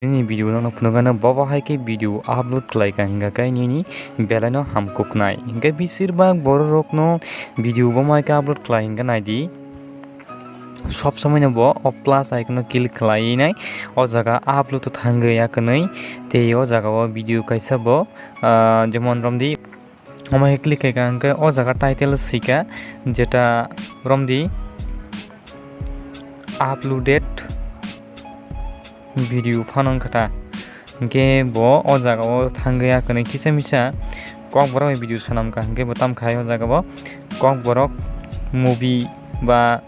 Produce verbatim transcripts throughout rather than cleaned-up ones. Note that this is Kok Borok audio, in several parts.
Nini video no phunukgano bobo hai khe video upload khlai kha hingkha khe nini belai no hamkuknai. Hingkhe bisir bak borok rok no video bomo hai khe upload khlai hingkha naidi. Sob somoi no bo o plus icon no click khlai nai. O jaga upload to thangwi ya kwnwi. Tei o jaga o video kaisa bo, ah, jemon romdi. Omo hai click khaikha hingkhe o jaga title swikha, jeta romdi uploaded video phano wngkha ta. Hingkhe bo o jaga o thangwi ya kwnwi kisa misa Kokborok bai video swnamkha, hingkhe bo tamkhai o jaga o Kokborok movie ba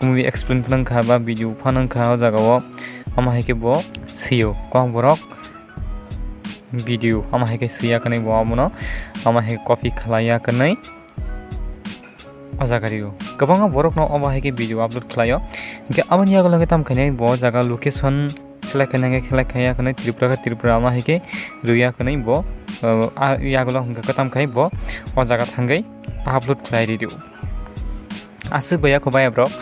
movie explain phano wngkha ba video phano wngkha o jaga o. Omo hai khe bo swio Kokborok video, omo hai khe swi ya kwnwi bo abono, omo hai khe copy khlai ya kwnwi o jaga rio. Kwbangma borok no omo hai khe video upload khlaio. Hingkhe aboni yagulo khe tam khainai bo jaga location select khaina khe select khaiya kwnwi Tripura khe Tripura omo hai khe rwya kwnwi bo, uh, a yagulo hingkha khe tam khai bo o jaga thangwi upload khlai rio. Aswk bai ya kho bai borok,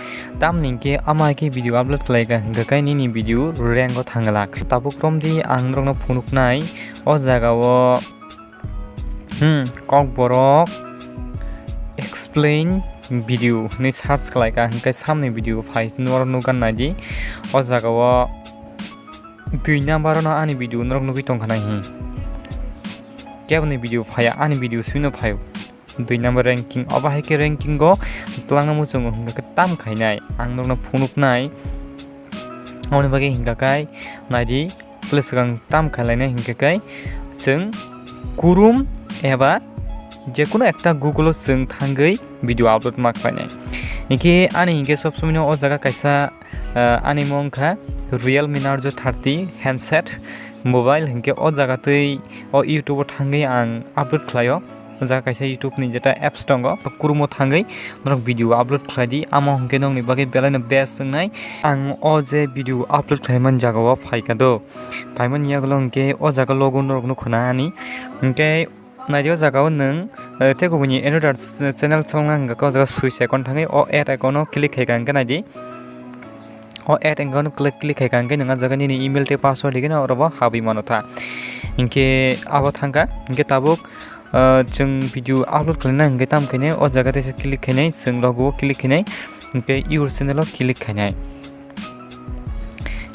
tamni hingkhe ama hai khe video upload khlai kha hingkha khe nini video rank o thang glak. Tabuk romdi ang norok no phunuknai o jaga o, hmm, Kokborok explain video hinwi search khlai kha hingkhe samni video phai norok nukgwi naidi. O jaga o dui number no ani video norok nugwi tongkha nai hi. Keboni video phaiya, ani video swino phaio. Dui number ranking, obo hai khe ranking o twlangno muchungo hingkha khe tam khainai, ang nokno phunuknai. Aboni bagwi hingkha khe naidi, plus swkang tam khailainai hingkha khe chwng Chrome eba jekunu ekta Google o chwng thangwi video upload ma khlainai. Hinkhe ani hinkhe sob somoi no o jaga kaisa, ah, ani mung kha Realme Narzo thirty handset mobile, hinkhe o jaga twi o YouTube o thangwi ang upload khlaio. O jaga kaisa YouTube ni jeta apps tongo, Chrome o thangwi norok video upload khlai di, amo hinkhe nokni bagwi belai no best wngnai. Ang o je video upload khlai man jaga o phai kha do, phai man yagulo hinkhe o jaga logo norok nukho na ani, hinkhe naidi o jaga o nwng, eh, tei kubuni another channel songna hingkha khe o jaga switch icon thangwi o add icon o click khai kha hingkhe naidi. O add icon o click, click khai kha hingkhe nwng o jaga nini email tei password rwgwino oro bo habwi mano ta. Hinkhe abo thangkha, hinkhe tabuk, ah, chwng video upload khlaina hinkhe tamo khainai o jaga teisa click khainai, chwng logo o click khainai, hinkhe your channel o click khainai.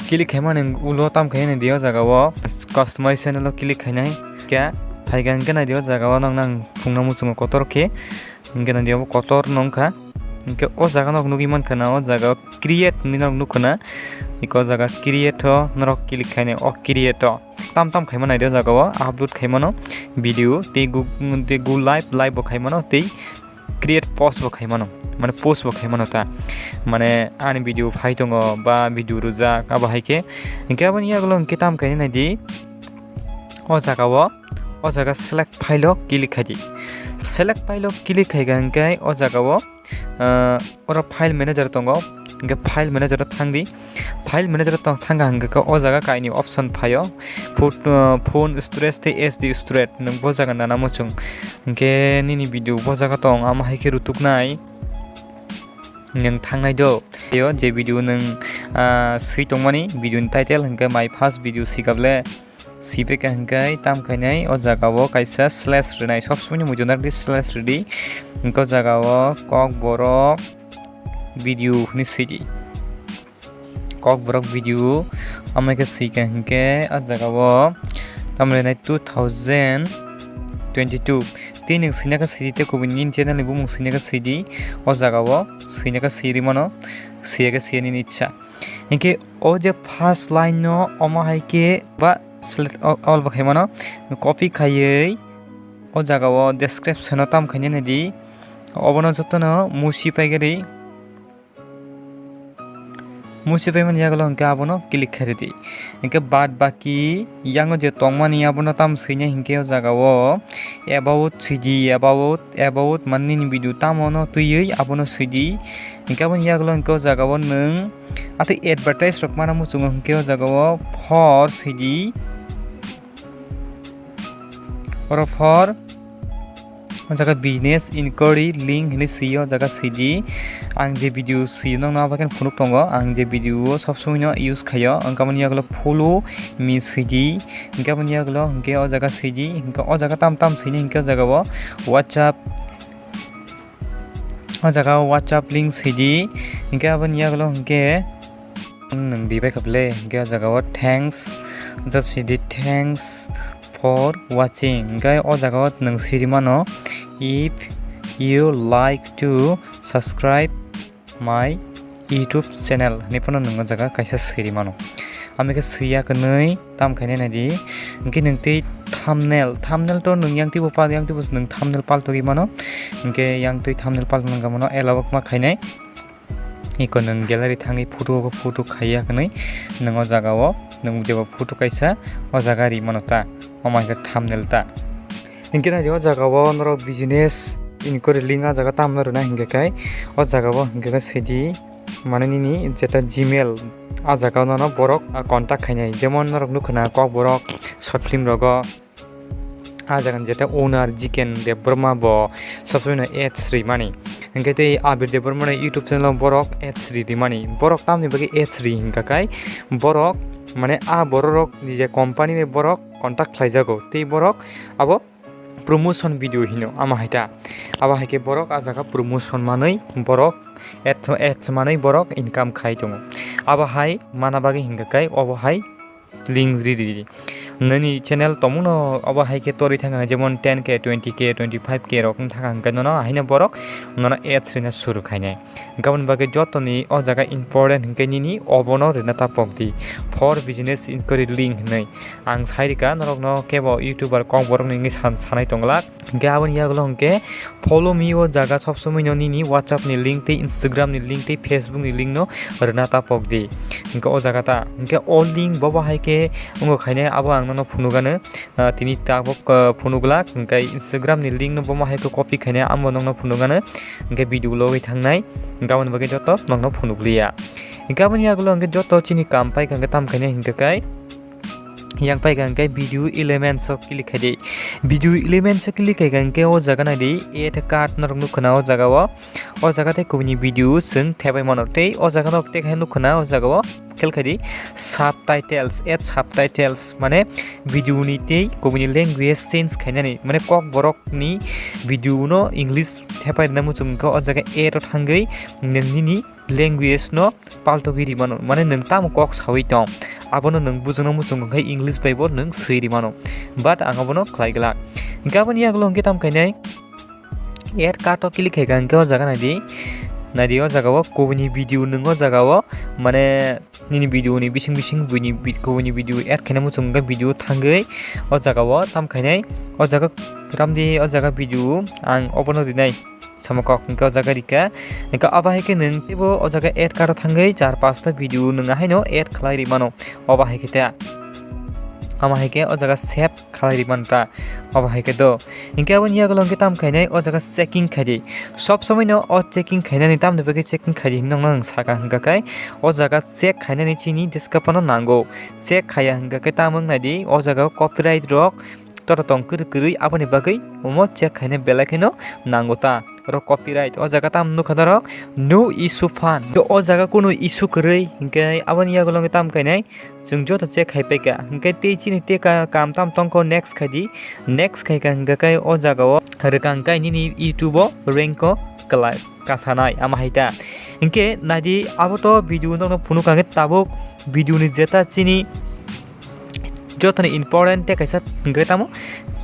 Click khaimani ulo tamo khainai di o jaga o customize channel o click khainai. Khe phaikha hinkhe naidi o jaga o nokno ang phungna muchungo kotor khe. Hinkhe naidi obo kotor no wngkha. Hinkhe o jaga no nugwi mankha na, o jaga o create hinwi norok nukha na. Hinkhe o jaga create o norok click khainai, o create o. Tam tam khaima naidi o jaga o upload khaimano video, tei go, tei go live, live bo khaimano, tei create post bo khaimano, mane post bo khaimano ta. Mane ani video phai tongo ba video rwjak abo hai khe. Hinkhe aboni yagulo hinkhe tam khainai naidi. O jaga o, o jaga select file o click khai di. Select file o click khai kha hinkhe o jaga o, ah, oro file manager tongo, hinkhe file manager o thang di. File manager o tong, thang kha hinkhe o jaga kainwi option phaio, phot-, ah, phone storage tei S D storage, nwng bo jaga nana muchung. Hinkhe nini video bo jaga tong, amo hai khe rutuknai. Nwng thangnai do. Yo, je video nwng, ah, swi tongmani, video ni title hinkhe my first video sikable. Sibeka hinkhe tam khainai o jaga o kaisa slash rwnai, sob somoi ni muitu narwkdi slash rwdi. Hinkhe o jaga o Kokborok video hinwi swidi. Kokborok video, amo khe swikha hinkhe o jaga o tamni rwnai two thousand twenty-two. Tei nwng swina khe swidi, tei kubuni nini channel ni bumung swina khe swidi. O jaga o swina khe swirwi mano, swiya khe swiya nini ichha. Hinkhe o je first line no omo hai khe ba select all, all bo khaimano, copy khaiwi o jaga o description o tam khainai naidi. Obono jotono musi paigari, musi paimani yagulo hinkhe abono click khairidi. Hinkhe baad baki yango je tongmani abono tam swinai hinkhe o jaga o about swidi, about, about mani nini video tamo no twiwi abono swidi. Hinkhe aboni yagulo hinkhe o jaga o nwng atwi advertise rok mana muchungo hinkhe o jaga o for swidi. Oro for o jaga business inquiry link hinwi swiyo, o jaga swidi. Ang je video swi nokno abo khe phunuk tongo, ang je video o sob somoi no use khaio, wngkha aboni yagulo follow me swidi, hingke aboni yagulo hingke o jaga swidi, hingke o jaga tam tam swini hingke o jaga o WhatsApp, o jaga o WhatsApp link swidi, hingke aboni yagulo hingke nwng di bai kha bele, hingke o jaga o thanks, just swidi thanks for watching, hingke o jaga o nwng swidi mano, if you like to subscribe my YouTube channel hinwi phano nwng o jaga kaisa swi ri mano. Amo khe swi ya kwnwi tam khainai nai di. Hwnkhe nwng tei thumbnail, thumbnail to nwng yang twibo pal, yang twibo nwng thumbnail paltogwi mano. Hwnkhe yang twi thumbnail paltogwi mano, allow ma khainai. Iko nwng gallery thangwi photo, photo khaiya kwnwi nwng o jaga o nwng jeba photo kaisa o jaga ri mano ta. Omo hai khe thumbnail ta. Hingke nai di o jaga o norok business inquiry link o jaga tamno rwna hingke kai o jaga o hingke kai sidi mane nini jeta Gmail o jaga o nono borok contact khainai, jemon norok nukha na Kokborok short film rogo o jaga ni jeta owner Jiken Debbarma bo sob somoi no ads rimani, hingke tei Abir Debbarma ni YouTube channel o borok ads ri rimani, borok tamni bagwi ads ri hingka kai borok mane a borok rok je company bai borok contact khlai jago tei borok abo promotion video hino ama hai ta. Abo hai khe borok a jaga promotion manwi borok ads, ads manwi borok income khai tongo. Abo hai mana bagwi hingka kai obo hai link ri ri. Nini channel tongmano obo hai khe torwi thangkha jemon ten K, twenty K, twenty five K rok wng thangkha hingke nono haino borok nono ads rina suru khainai. Hingke aboni bagwi jotoni o jaga important hingke nini obono rina ta pokdi. For business inquiry link hinwi. Ang sai rika norokno kebo YouTuber Kokborok ni wngwi san-, sanai tongla. Hingke aboni yagulo hingke follow me o jaga sob somoi no nini WhatsApp ni link tei Instagram ni link tei Facebook ni link no rwna ta pokdi. Hingke o jaga ta hingke o link bobo hai khe wngo khaine abo ang nono phunukgano, ah, tini tabok, ah, phunuglak hingke Instagram ni link no bomo hai khe copy khaine amo nokno phunukgano hingke video logwi thangnai hingke aboni bagwi joto nokno phunukliya. Hingke aboni yagulo hingke joto chini kam paikha hingke tam khaine hingke kai. Yang paikha hingke video elements o click khaidi. Video elements o click khaikha hingke o jaga naidi add card norok nukha na o jaga o. O jaga tei kubuni video chwng thepai mano tei o jaga nok tei khe nukha na o jaga o kel khaidi subtitles, add subtitles mane video ni tei kubuni language change khainani mane Kokborok ni video no English thepai rwna muchung hingke o jaga add o thangwi nwng nini language no paltogwi rimano, mane nwng tamo kok sawi tong, abono nwng bujukna muchungo khe English bai bo nwng swi rimano, but ang abono khlai glak. Hingke aboni yagulo hingke tam khainai add card o click khaikha hingke o jaga naidi, naidi o jaga o kubuni video nwng o jaga o mane nini video ni bising bising buini bi-, kubuni video add khaina muchung hingke video thangwi o jaga o tam khainai o jaga ramdi o jaga video ang obono rinai. Samokok hingke o jaga rikha. Hingke abo hai khe nwng teibo o jaga add card o thangwi char pasta video nwng haino add khlai ri mano. Obo hai khe ta. Amo hai khe o jaga save khlai ri mano ta. Obo hai khe do. Hingke aboni yagulo hingke tam khainai o jaga checking khaidi. Sob somoi no o checking khainani tamni bagwi checking khaidi hinwi nokno ang saka hingka khe o jaga check khainani chini desktop no nango. Check khaiya hingka khe tamo wng naidi o jaga copyright rok. Joto tong kwrwi kwrwi aboni bagwi omo check khaina belai kheno nango ta. Oro copyright o jaga tamo nukha norok no issue fund. O jaga kunu issue kwrwi hinkhe aboni yagulo wngwi tamo khainai chwng joto check khai paikha. Hinkhe tei chini tei ka-, kam tamo tongkho next khaidi. Next khaikha hinkhe o jaga o rwkang kai nini YouTube o rank o kwlai kasanai ama hai ta. Hinkhe naidi abo to video nokno phunukha hinkhe tabuk video ni jeta chini jotoni important tei kaisa hingke tamo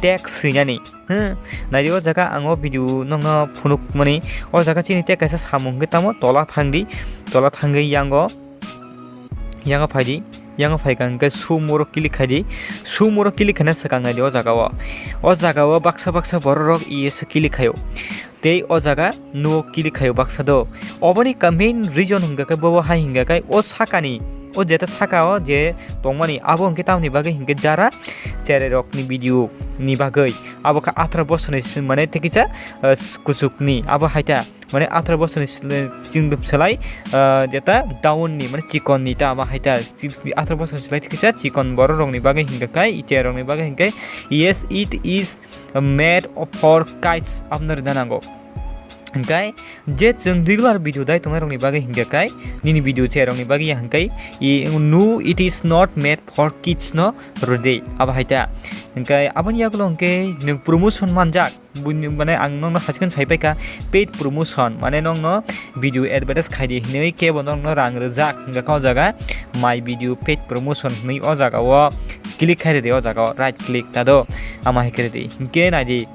tag swinani. Hmm, naidi o jaga ang o video nokno phunukmani. O jaga chini tei kaisa samung hingke tamo tola phangdi, tola thangwi yango, yango phaidi, yango phaikha hingke sumoro click khaidi, sumoro click khaina swkang naidi o jaga o. O jaga o baksa baksa borok rok E S click khaio. Tei o jaga nugo click khaio baksa do. Oboni ka main reason hingka khe bobo hai hingka khe o sakani, o jeta saka o je tongmani abo hingke tamoni bagwi hingke jara cherai rokni video ni bagwi. Abo khe atharo bosorni si-, mane tei kisa, ah, s-, kuchukni abo hai ta. Mane atharo bosorni sle-, ching selai, ah, jeta down ni mane chikon ni ta abo hai ta. Chi-, atharo bosorni selai tei kisa chikon borok rokni bagwi hingka khe ite rokni bagwi hingke yes it is made for kids aboni rwna nango. Hingkai je chwng regular video dai tongnai rokni bagwi hingka kai nini video che rokni bagwi ya hingkai i no, it is not made for kids no rwdi abo hai ta. Hingkai aboni yagulo hingke nwng promotion manjak. Buini mane ang nokno hasikon sai paikha paid promotion, mane nokno video advertise khaidi hinwi kebo nokno rang rwjak hingka kha o jaga my video paid promotion hinwi o jaga o click khai rwdi, o jaga o right click ta do ama hai khe rwdi hingke naidi.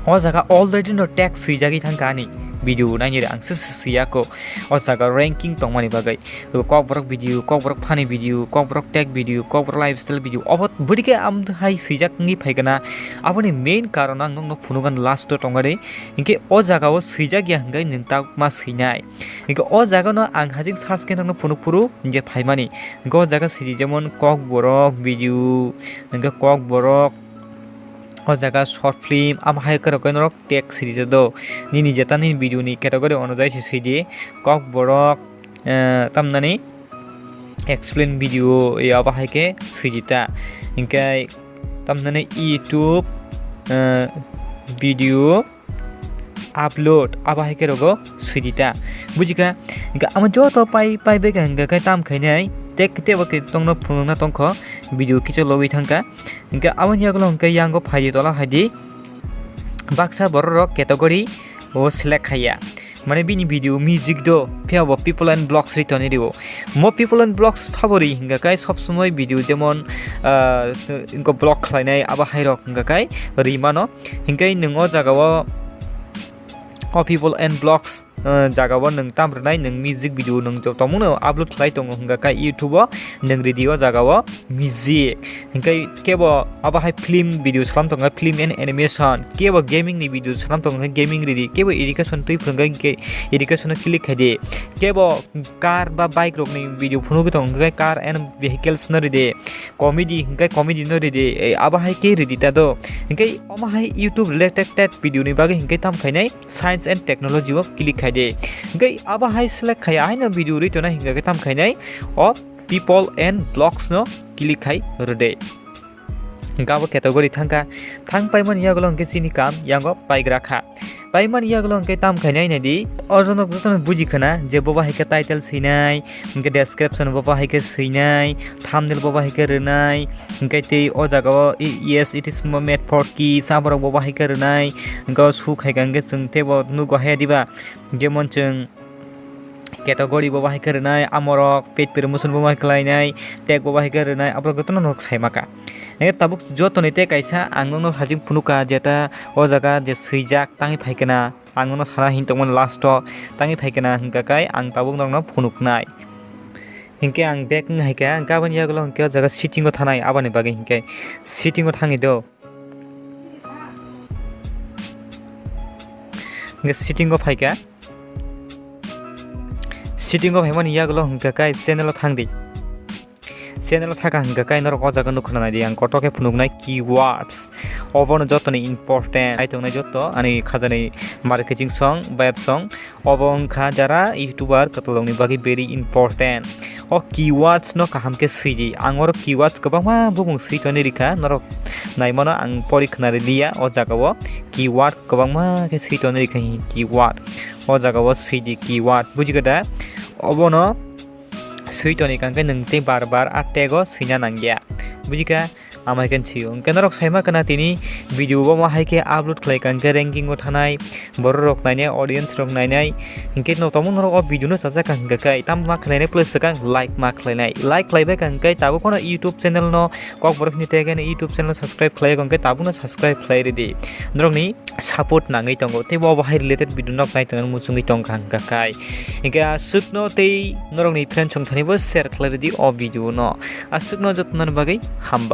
O jaga already no tag swijagwi thangkha ani video nainire ang se swiya ko. O jaga ranking tongmani bagwi kokborok video, kokborok funny video, kokborok tech video, kokborok lifestyle video, obo bwdike am hai swijak wngwi phaikha na. Aboni main karon ang nokno phunukgani last o tongari. Hinkhe o jaga o swijak ya hwnkhe nwng tak ma swinai. Hinkhe o jaga no ang hajing search khe nokno phunuk phuru hinkhe phaimani. Hinkhe o jaga sidi jemon kokborok video, hinkhe kokborok, o jaga short film, amo hai kwrwk khe norok tag sidi do. Nini jeta nini video ni category onujai se sidi. Kokborok, eh, tamnani explain video, eh, abo hai khe sidi ta. Hinkhe tamnani YouTube, eh, video upload abo hai khe rogo sidi ta. Bujikha? Hinkhe amo joto pai, pai bai kha hinkhe tam khainai. Tag tebo khe tongno phunukna tongkho video kicha logwi thangkha. Hinkhe aboni yagulo hinkhe yango phaidi tola phaidi baksa borok rok category o select khaiya. Mane bini video music do, phiya bo people and vlogs ri toni rio. Mo people and vlogs phabori hinga kai sob somoi video jemon, ah, inko vlog khlainai abo hai rok hinga kai ri mano. Hinkai nwng o jaga o, o people and vlogs, ah, jaga o nwng tam rwnai, nwng music video nwng joto mungno upload khlai tongo hinga kai YouTube o nwng ridi o jaga o. Music, hinkhe kebo abo hai film video salam tongo, film and animation, kebo gaming ni video salam tongo, gaming ridi, kebo education twi phwrwngkha, education o click khaidi, kebo car ba bike rok ni video phunugwi tongo, hinkhe car and vehicles no ridi, comedy, hinkhe comedy no ridi, eh, abo hai khe ridi ta do, hinkhe omo hai YouTube related video ni bagwi hinkhe tam khainai science and technology o click khaidi, hinkhe abo hai select khaiya haino video rwi tona hinkhe tam khainai o people and vlogs no click khai rwdi. Gabo category thangkha, thang paimani yagulo hwnkhe chini kam yango paigra kha. Paimani yagulo hwnkhe tam khainai naidi, o jono jotono buji khana je bobo hai khe title swinai, hwnkhe description bobo hai khe swinai, thumbnail bobo hai khe rwnai, hwnkhe tei o jaga o i-, yes, it is made for kids, aborok bobo hai khe rwnai, hwnkhe o suk hai khe hwnkhe chwng teibo nugo haya diba, jemon chwng category bo bahai khe rwnai, amorok paid promotion bo bahai khlainai, tag bo bahai khe rwnai, aborok jotono norok sai maka. Hingkhe tabuk jotoni tei kaisa ang nokno hajing phunukha, jeta o jaga je swijak tangwi phai khe na, ang nokno sana hini tongmani last o tangwi phai khe na hingkha khe ang tabuk norokno phunuknai. Hingkhe ang back wng hai khe, hingkhe aboni yagulo hingkhe o jaga setting o thanai, aboni bagwi hingkhe setting o thangwi do. Hingkhe setting o phai kha. Setting o phaimani yagulo hingkha kai channel o thangdi. Channel o thaka hingkha kai norok o jaga nukha naidi ang kotor khe phunuknai keywords. Obono jotoni important. Ai tongnai joto ani khajani marketing song, web song. Obo wngkha jara YouTuber kwtalrokni bagwi very important. O keywords no kaham khe swidi. Ang oro keywords kwbangma bumung swi toni rikha. Norok naimano ang pori khna riliya o jaga o. Keyword kwbangma khe swi toni rikha hi keyword. O jaga o swidi keyword. Bujikha da? Obono swi toni kha hwnkhe nwng tei bar bar a tag o swina nangya. Bujikha? Amai khe sio. Hwnkhe norok saima khna tini video bo mo hai khe upload khlai kha hwnkhe ranking o thanai, borok rok nainai, audience rok nainai. Hwnkhe no tamo norok o video no sajak kha hwnkhe kai tam ma khlainai plus swkang like ma khlainai. Like khlai bai kha hwnkhe tabuk phano YouTube channel no Kokborok hwnwi tag ani YouTube channel subscribe khlai hwnkhe tabuk no subscribe khlai ridi. Norok ni support nangwi tongo tei bo bo hai related video nok nai tongna muchungwi tongkha hwnkhe kai. Hwnkhe aswk no tei norok ni friend song thani bo share khlai ridi o video no. Aswk no joto no bagwi hamba.